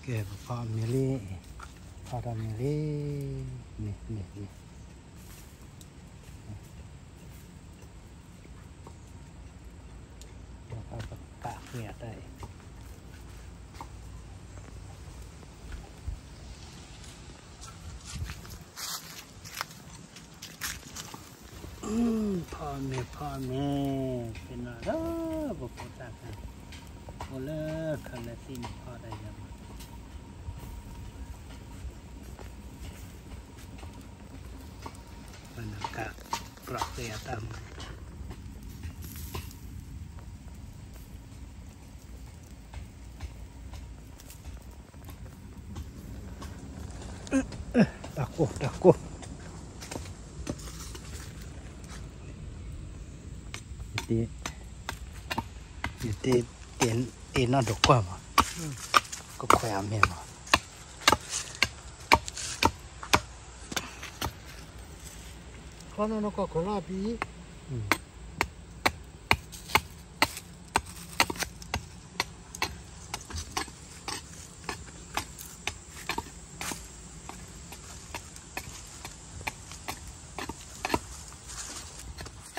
ကဲ ပဖီအီၣ်မ့ၤလံ, ဖီထီၣ်မ့ၤလံ, မ့ၤ မ့ၤ မ့ၤ, ပကးဃ့အတၢ်အံၤ ဖီမ့ၤ ဖီမ့ၤ, သ့ၣ်နီၣ်လၢပဖိသၣ်ခါ, အိၣ်လၢခဲလၢာ်သ့ၣ်န့ၣ်ဖီတၢ်ယၤမး, ပနကး ပျီၢ်ဃ့အတၢ်မၤ တၢ်ကိၢ် တၢ်ကိၢ်, ယတ့ ယတ့ တ့နီၣ်ဒိးကွၢ်မး, ကခွဲးအမ့ၢ်မး, ခီနီၢ်နီၢ်ကီၢ်ခိၣ်လီၤပံၤ ဖီအီၣ်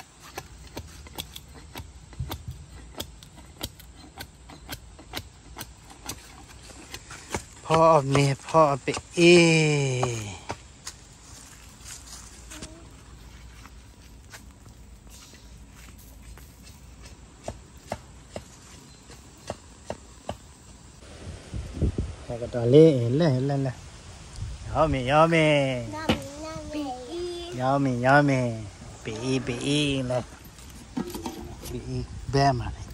မ့ၤ ဖီအီၣ်ပအ့ၣ် ဟဲကတီၤလံ လဲၣ်လဲၣ်လဲၣ်, ယီမ့ၤ ယီမ့ၤ, ယီမ့ၤ ယီမ့ၤ, ပအံၤ ပအံၤလဲၣ်, ပအံၤဘဲမးန့ၣ်,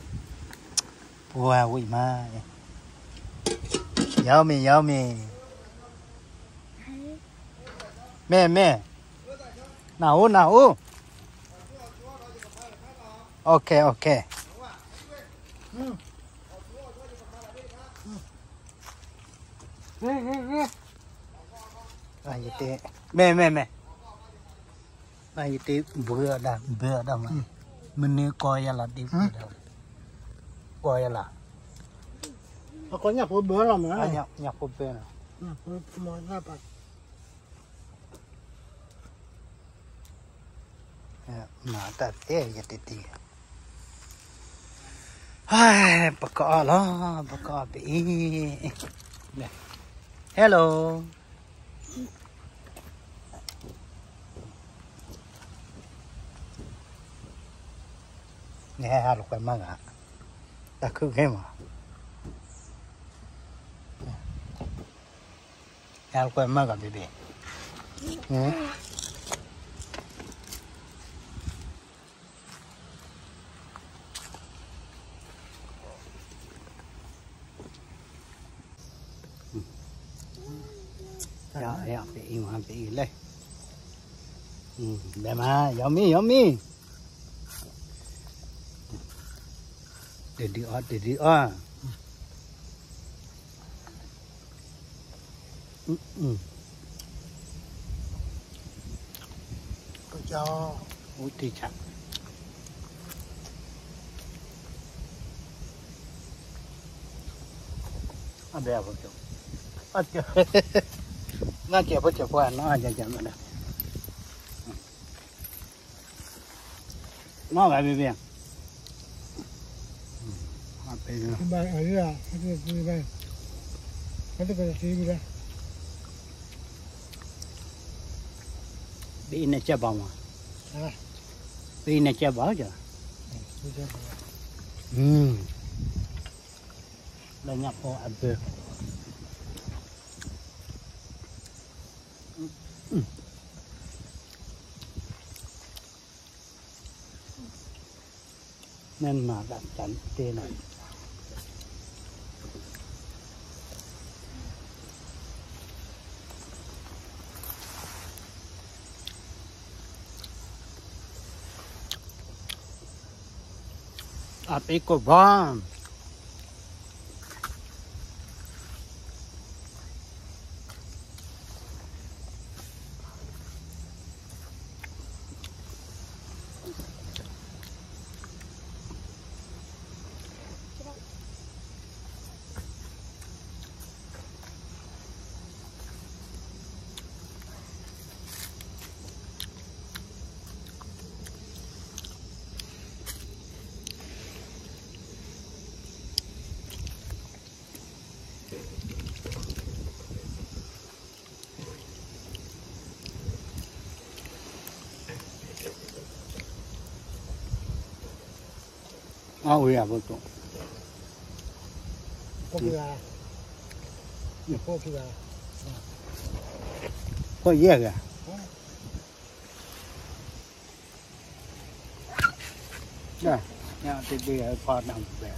ပဝဲဝံၣ်မး, ယီမ့ၤ ယီမ့ၤ, မ့ၢ် မ့ၢ်, နအိၣ် နအိၣ်, OK OK, မ့ၢ် မ့ၢ် မ့ၢ်, ယတ့ဘၢအီၤဒၣ် ဘၢအီၤဒၣ်မး, မနုၤကီယလီၤတ့ဘၢဒီး, ကီယလီၤ, ညၣ်ဖိဘၢလီၤမး, ညၣ်ဖိဘၢလီၤ, မၤတၢ်တဲယတတံၤ, ပကအီၣ်လီၤ ပကအီၣ်ပအံၤ, Hello, နဟဲဟးလိာ်ကွဲမၤဂၤ, တၢ်ခုကဲမး ဟဲလိာ်ကွဲမၤဂၤ baby, ပအံၤမး ပအံၤလဲၣ်, ဘဲမး ယီမ့ၤ ယီမ့ၤ, တဒုအီၣ် တဒုအီၣ် ကစၢ်, အဘဲအဖိကၠိ, နကဲဖိကၠိဖိနီၤ, နီၢ်ဂၤဘံဘံ, ဘံနကဲဘၣ်မး, ဘံနကဲဘၣ်, လၢညၣ်ဖိအဘၢ မ့ၢ်မၤတၢ်တၢ်တ့လီၤ, အပ့ၤကိၢ်ဘီ အဝဲယၤဖိတိၣ်, ဖိယဲၢ်ဂၤ, တဒ့ဖီနၢ်ဘဲ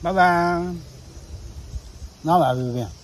ဘၣ်ဘၣ်, နီၢ်ဘၣ်ဘၣ်ဘၣ်.